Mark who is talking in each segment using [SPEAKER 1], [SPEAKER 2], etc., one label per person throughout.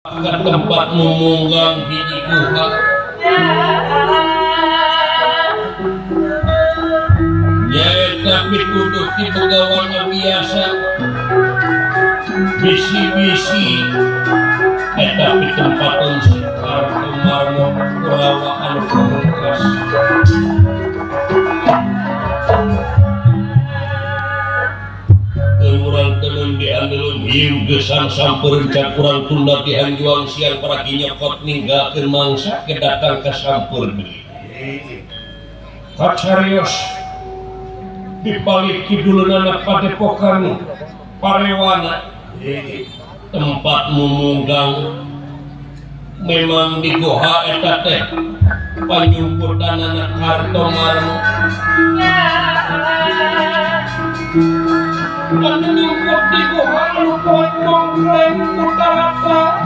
[SPEAKER 1] Ke tempat memunggang hiji guha. Nyaeta pituduh ti begawana biasa bisi-bisi eta pitempateun si Kartomarmo Kurawa anu pamungkas. Urang tenun diandelun hiu gesan sampeureuh kurang tunda dihanjuang siang para kinyokot ninggalkeun mangsa ke datang ka sampeur deui. Kacarios dibalik kiduleunana padepokan parewana tempat mumunggang memang di goha eta teh panyumputanana Kartomarmo. Anu nyumput di goha anu poek mongkleng putarata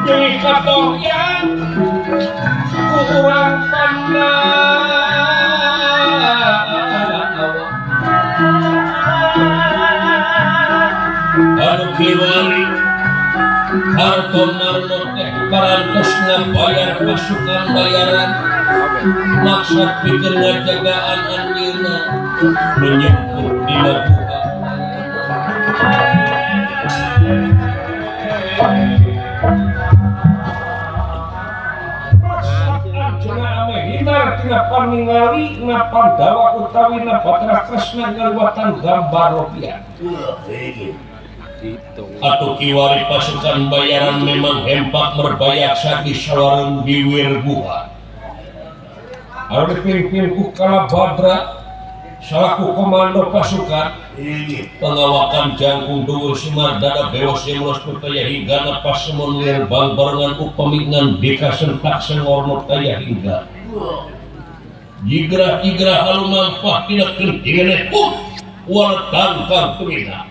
[SPEAKER 1] deui katohyan ku urang Pandawa. Anu kiwari Kartomarmo teh parantos ngabayar pasukan bayaran maksud pikeun ngajagaan anjeunna menyebut dina guha. Anjeunna ameh hindar tina paningali na Pandawa utawi na Batra Kresna ngaliwatan gambar rupiah. Atuh kiwari pasukan bayaran memang hempak merbayaksa di sawarung biwir guha. Anu dipimpin ku Kalabadra salaku komando pasukan pengawakan jangkung dhuwur Semar dada bewos yemos pertaya hingga pasemon lirbang barengan upami ngan dika sentak sengorno taya hingga jigrah-jigrah halumampah tina kentingene wal tangkang tumina.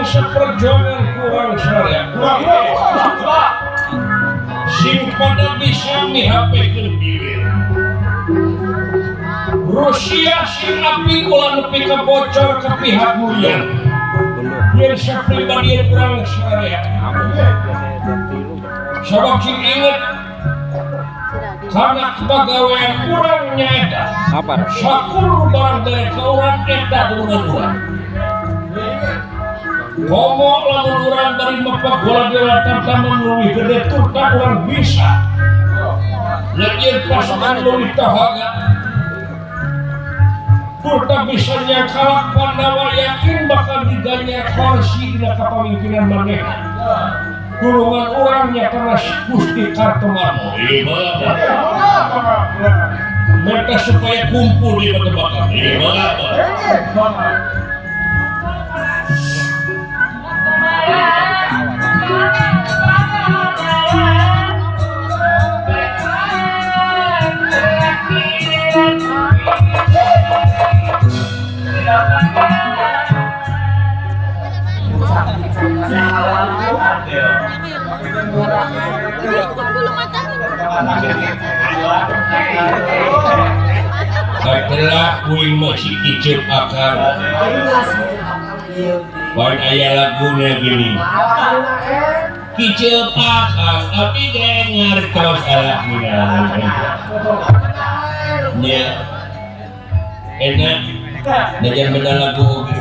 [SPEAKER 1] Seperjuangan kurang syariah sing pada bisa mihapekeun bibir Rusia sing api ulah nepi ka bocor ke pihak mulia. Yen sapribadi kurang syariat. Sabab sing inget karena kepegawaian kurang nyaeta. Sakur barang dari ka urang eta turunan urang. Komo lamun urang bari mepek bola bola tantangan leuwih gede turta urang bisa. Lain pasukan leuwih tahaga. Turta bisa nyakalak Pandawa yakin bakal diganya kursi dina kapamimpinan manehna. Kurungan orangnya karena Gusti Kartomarmo. Mereka supaya kumpul di tempat. Katelah kuing masih kicep akar. Pan aya laguna gini. Kicep akar tapi dengar tos laguna. Nya. Enak. Najan beda lagu oge.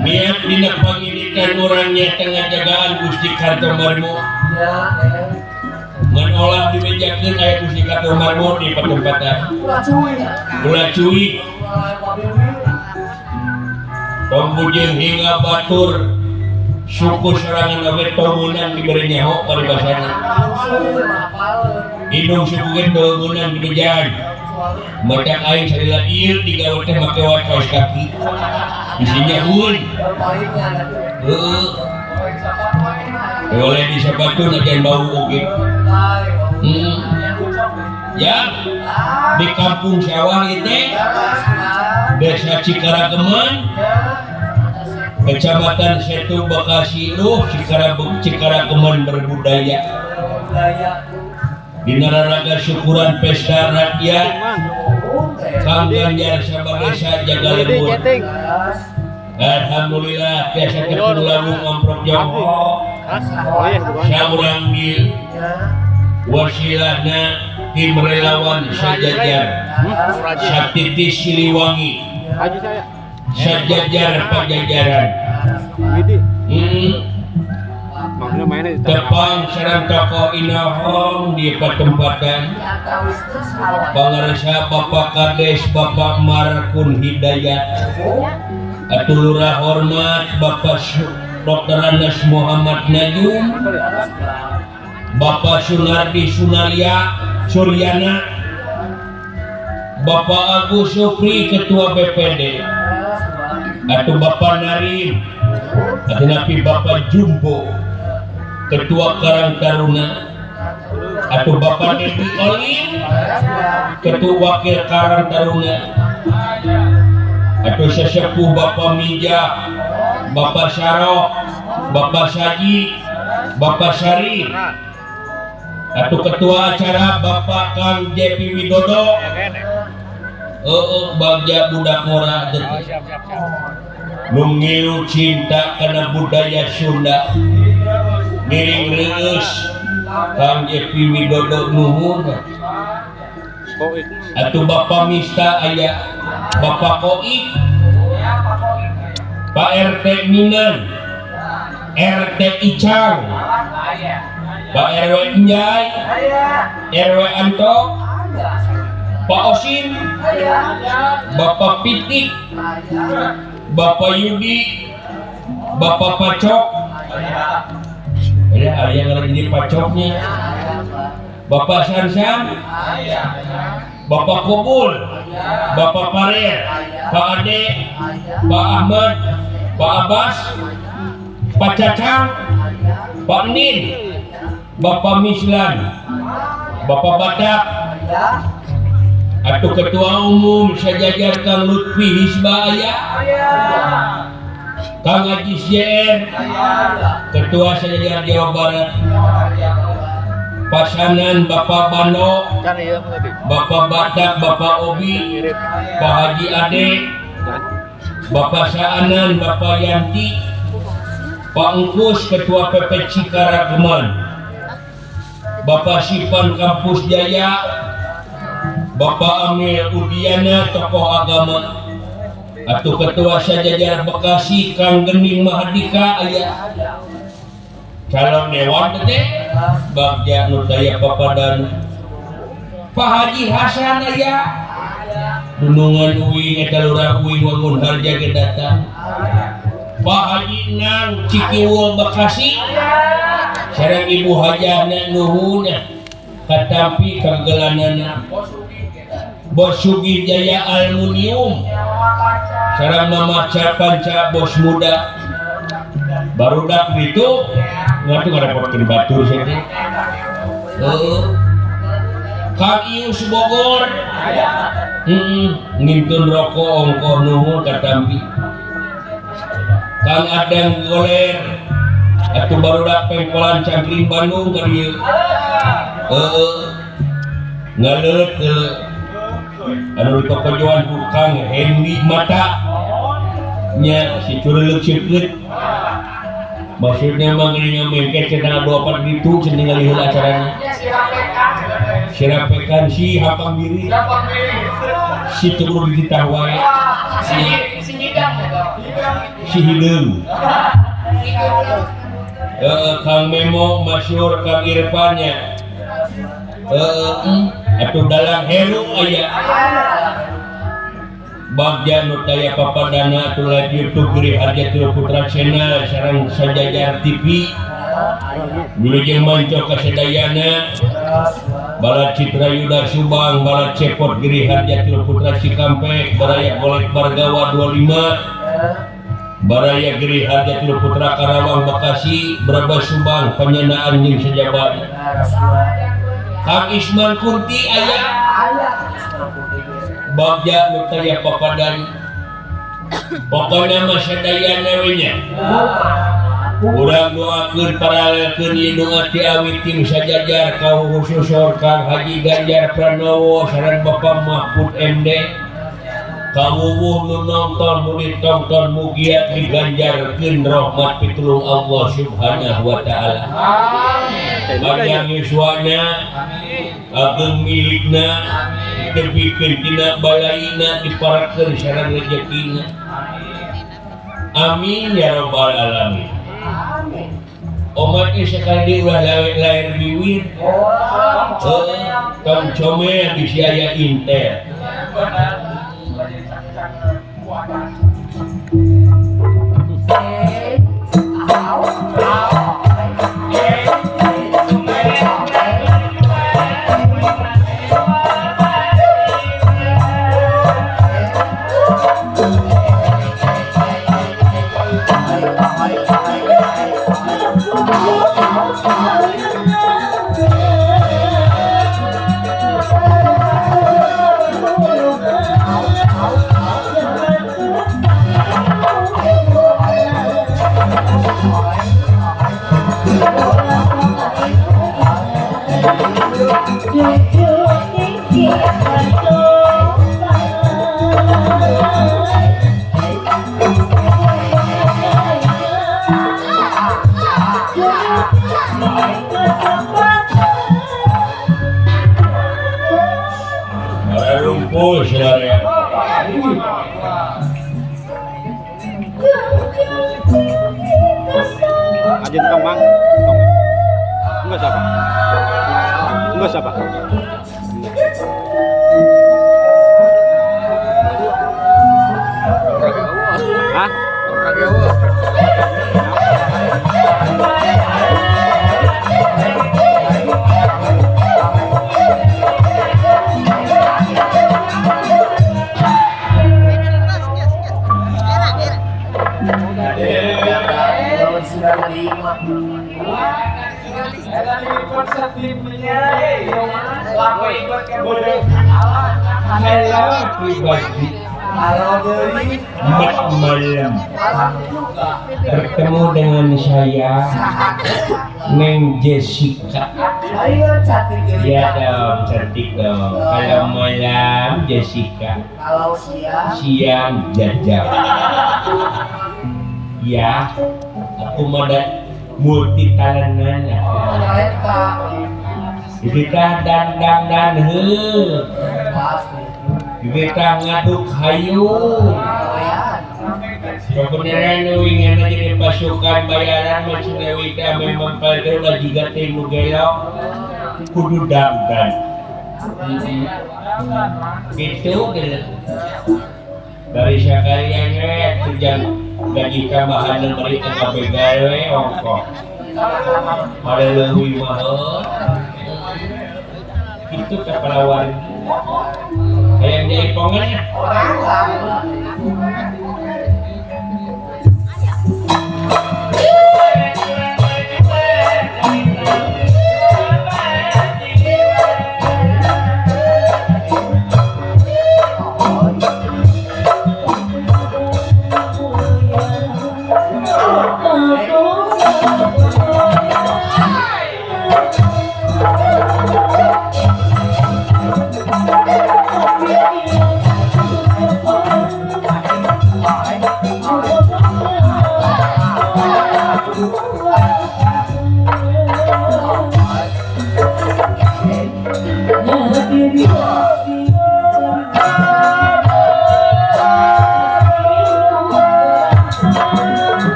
[SPEAKER 1] Niat dina pangilikan orangnya tengah jagaan Gusti Kartomarmo. Mengolah dibejakeun aya Gusti Kartomarmo di patempatan. Ulah cuy. Tong bujeng hingga batur suku serangan oge tongunan diberi nyaho paribasana. Indung suku ge tongunan dibejaan. Matak aing salila ieu digawe teh make wae kaos kaki. Isinya hun. Heeh. Boleh disebutkan aja bau oge. Ya, di kampung sawah itu Desa Cikarageman, Kecamatan Setu Bekasi Luh, Cikarageman berbudaya. Dina raraga syukuran pesta rakyat Kang Ganjar Sabadesa jaga lembur. Alhamdulillah biasa ketemu lagu ngomprok jongkok. Saurang di wasilahna tim relawan sajajar Satiti Siliwangi sajajar Pajajaran. Tepang sareng tokoh Inohong di patempatan pangarsa Bapak Kades Bapak Markun Hidayat atuh lurah hormat Bapak Dr. Anas Muhammad Najum Bapak Sunardi Sunaria Suryana Bapak Agus Supri Ketua BPD atau Bapak Narim atau napi Bapak Jumbo Ketua Karang Taruna atau Bapak Dedi Olim Ketua Wakil Karang Taruna atau sesepuh Bapak Mija Bapak Saroh Bapak Saji Bapak Sari atau ketua acara Bapak Kang JP Widodo. Bagja budak ngora nu ngilu cinta kana budaya Sunda ngiring reus Kang JP Widodo nuhun. Atau Bapak Mista aya Bapak Koik Pak RT Minan RT Icang Pak RW Njai RW Anto Pak Osin Bapak Pitik Bapak Yudi Bapak Pacok ya ada yang lagi jadi pacoknya Bapak Sansan Bapak Kubul Bapak Parer Pak Ade Pak Ahmad Pak Abbas Pak Cacang Pak Nin Bapak Mislan Bapak Batak atau Ketua Umum Sajajar Kang Lutfi Hisbaya Kang Ajis JR Ketua Sajajar Jawa Barat Pasangan Bapak Bando, Bapak Badak, Bapak Obi, Pak Haji Ade, Bapak Saanan, Bapak Yanti, Pak Engkus Ketua PP Cikarageman, Bapak Sipan Kampus Jaya, Bapak Amir Udiana tokoh agama, atau Ketua Sajajar Bekasi Kang Gening Mahardika aya. Calon dewan teh Bagja Nurdaya Papadan, Pak Haji Hasan aya, Dunungan Uwi eta Lurah Uwi Wangun Harja ge datang, Pak Haji Nang Cikiwul Bekasi sareng Ibu Hajah Nuhun katampi kagelanana, Bos Sugi Jaya Aluminium sareng Mama Panca Bos Muda barudak itu ngatu ngarepotkeun batur sia teh. Heeh. Kang Ius Bogor. Heeh, ngintun rokok ongkoh nuhun katampi. Kang Adang Goler atuh barudak pengkolan Cangkring Bandung ka dieu. Heeh. Ngaleut heuh. Anu ditokojoan ku Kang Hendi Mata. Nya si cureuleuh seukeut. Maksudnya mah geuning mengket cenah 24 gitu cenah ningali heula acarana. Sirapekan si hapang diri. Si teu kudu dititah wae.
[SPEAKER 2] Si hidang
[SPEAKER 1] si hideung. Kang Memo masyhur Kang Irfan nya. Atuh dalang Heru aya. Bagja Nurdaya Papadana atuh live YouTube Giri Harja Tilu Putra Channel sareng Sajajar TV. Wilujeng manco kasadayana Bala Citra Yuda Subang, Bala Cepot Giri Harja Tilu Putra Cikampek, Baraya Golek Bargawa 25, Baraya Giri Harja Tilu Putra Karawang Bekasi, Braba Subang, Panyanaan jeung sajabatna. Kang Isman Kunti aya. Bagja Nurdaya Papadan. Pokona mah sadayana we nya. Urang doakeun paralelkeun ieu doa ti awi tim Sajajar ka khususor Kang Haji Ganjar Pranowo sareng Bapak Mahfud MD. Kawuwuh nu nonton nu ditonton mugia diganjarkeun rahmat pitulung Allah Subhanahu wa taala. Amin. Panjang yuswana, ageung milikna, dipikeun tina balaina diparakeun sareng rejekina. Amin ya rabbal alamin. Omat ieu sakali ulah lahir biwir. Heuh, tong comel bisi aya intel. Rumpul saudara.
[SPEAKER 3] Ajin kembang. Enggak siapa? Enggak siapa? Hah?
[SPEAKER 1] Pribadi. Mat malam bertemu dengan saya Neng Jessica. Ya dong, cantik dong. Kalau malam Jessica,
[SPEAKER 4] kalau siang
[SPEAKER 1] siang Jajang. Ya, aku mah multi talentan. Kita dandang dan heuh. Kita ngaduk hayu. Kebenaran ingin jadi pasukan bayaran maksudnya memang pada jika timu gelok kudu dangdan gitu dari sekalian tujuan gaji tambahan beri ke gawe ongkok pada lebih mahal itu kepelawan yang jadi pongannya.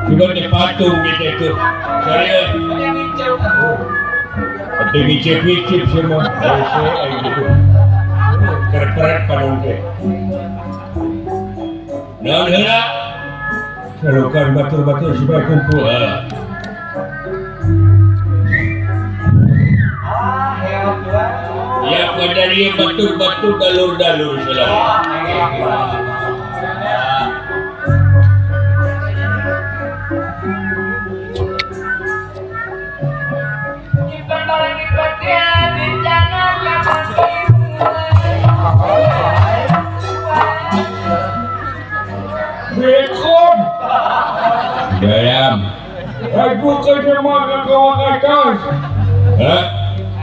[SPEAKER 1] Juga dipatung gitu. Sorry, penting icip-icip semua. Gitu. Kerperet padung teh. Naon heula? Serukan batur-batur supaya kumpul. Ya Sabab dari batur-batur dalur-dalur selalu. Welcome. Dalam. Aku kena makan kawakas. Hah?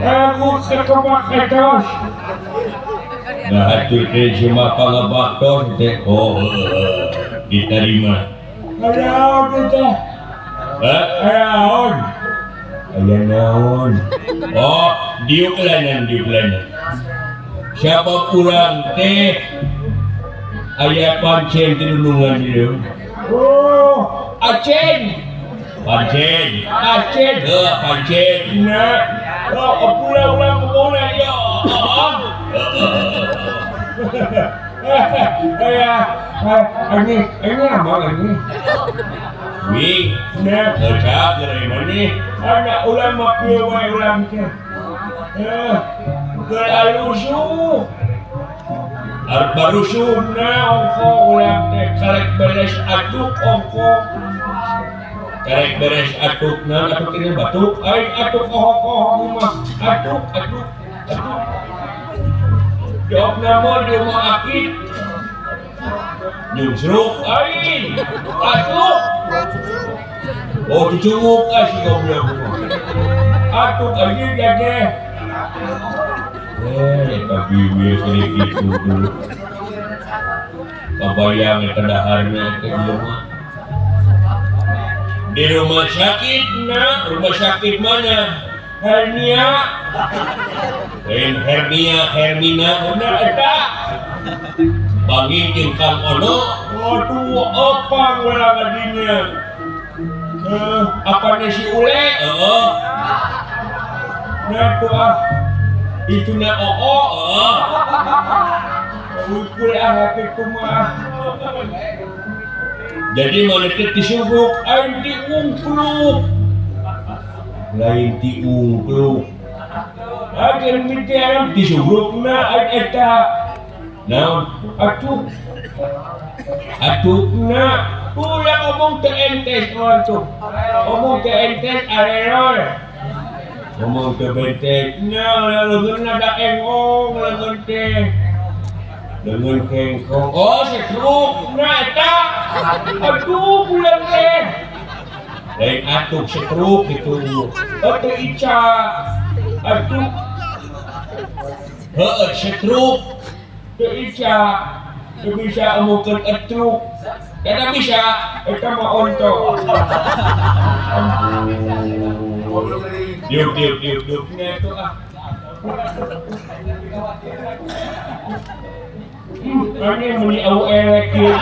[SPEAKER 1] Aku kena. Nah, atur cuma pangabaktor teh. Oh, diterima. Ada teh. Hah? Naon? Aya naon? Oh, diuk lanan, diuk lanan. Siapa kurang teh? Aya pancen tinulungan dieu. Oh, acen. Pancen, acen, heuh pancen. Nah, oh, pulang-pulang kemana ya? Ini apa ini? Wih, nah, kocak dari mana? Anak ulang makin wae ulang ke. Kelalusu. Barusu na ongko ulang teh karek beres atuk ongko. Karek beres atuk na atuk ini batuk, aing atuk kohok-kohok mah atuk atuk atuk. Jawab nama di rumah akit. Nyungsruk aing atuk. Oh dicunguk ah si goblok. Atuk anjing deh. Tapi biasa gitu dulu. Kebayang eta daharna teh ieu mah. Di rumah sakit na, rumah sakit mana? Hernia. Lain hernia, hermina bener eta. Bangi jeung Kang Ono, waduh opang urang dinya. Apa si Ule? Heeh. Nah tuh ah. Itu na oo, heeh. Ukul ah kitu mah. Jadi mana teh disubuk aing diungkluk. Lain diungkluk. Aing mikir disubukna aing eta. Naon? Atuk. Atukna. Ulah ngomong teu entes atuh. Ngomong teu entes arerol. Ngomong teu benteng. Nya leungeunna da engong leungeun teh. Leungeun kengkong. Oh, setruk na eta. Aduh, bulan teh. Lain atuk setruk gitu. Atuh ica. Atuk. Heueuh setruk. Teu ica. Teu bisa omongkeun etruk. Kada bisa, eta mah onto. Ampun. Diuk diuk diuk diuk nya itu ah. Ini meni au elek ieu.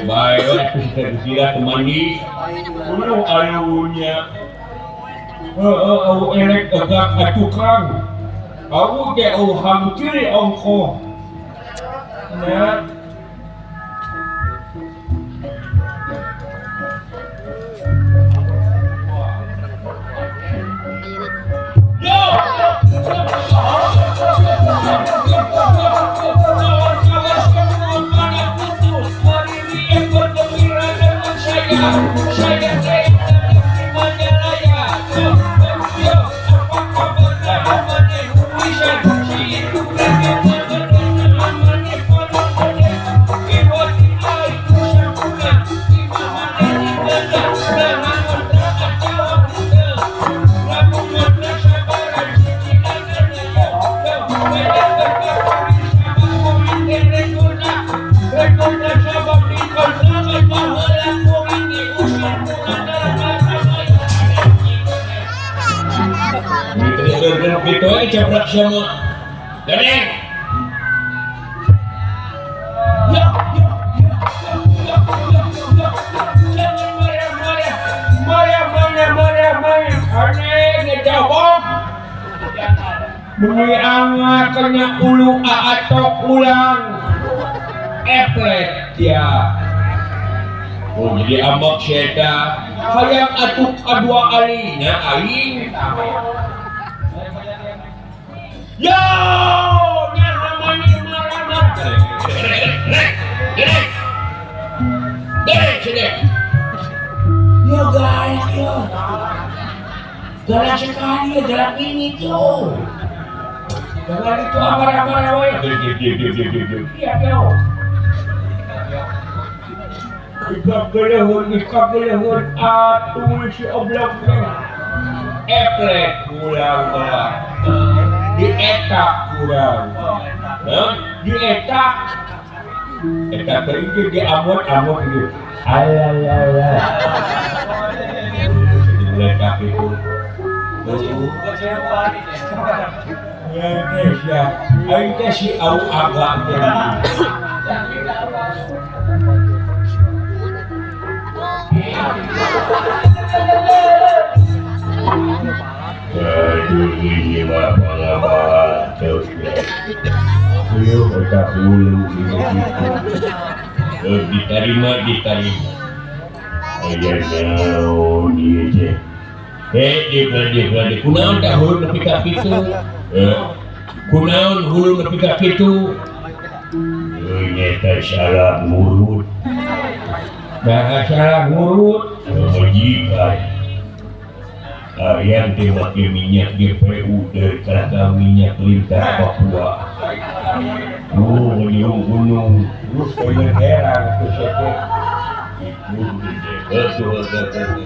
[SPEAKER 1] Bae we sila mandi. Uluh alunya. Heueuh au elek agak atukang. Au teh au hangkil ongkoh. Nah. Yo! Itu aja caprak semua. Gading. Ya, ya, ya, ya, ya, ya. Jangan marah-marah. Marah-marah, marah-marah. Aneh ngejawab. Meni angat kena ulu atok ulang. Eplet ya. Oh jadi ambak syeda. Hayang atuk adua alina aing. Yo, nyaha maneh malamar. Gerek. Gerek sini. Yo galak yo. Galak sekali ya, galak ini tuh. Jangan itu amarah-amarah wae. Iya yo. Ikap gelehun atuh si oblak eplek kurang belah. Dietak kurang. Dietak. Eta teh ieu diamot-amot ieu. Alalala. Diletak itu. Aing teh si au aga teh. Aduh, ini mah pengamalan terus ya. Ayo kita hulu diterima. Aya naon ieu teh. Di kunaon tah hulu nepi ka kitu? Kunaon hulu nepi ka kitu? Nyata salah ngurut. Nah, salah ngurut majikan. Ayam teh make minyak GPU deh, kata minyak lintah Papua. Oh, gunung gunung, terus pengen herang tuh sete. Itu betul betul.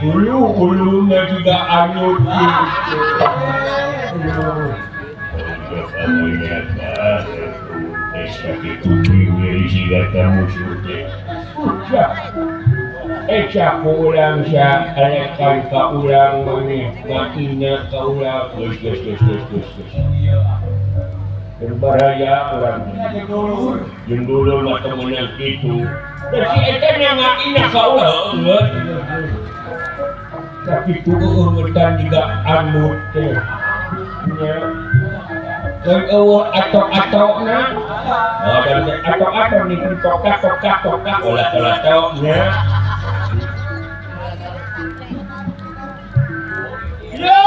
[SPEAKER 1] Ulu-ulunya juga anut gitu. Eca ulang sa alekan ka ulang maneh ngaina ka ulang geus geus geus geus geus. Berbahaya urang. Jeung dulur mah teu meunang kitu. Da si eta nya ngaina ka ulang geus. Tapi tuh eueutan juga anut teh. Nya. Dan eueuh atok-atokna. Oh, dan atok-atok nih tok-tok-tok-tok olah-olah tok nya. Yo,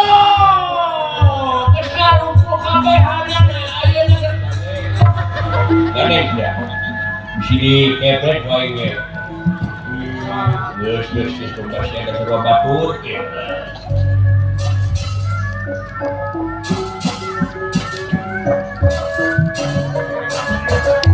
[SPEAKER 1] geus ngarumpul kabehanana ayeuna. Ganes ya. Bisi dikepret wae ge. Geus geus geus tugas ada sarua batur.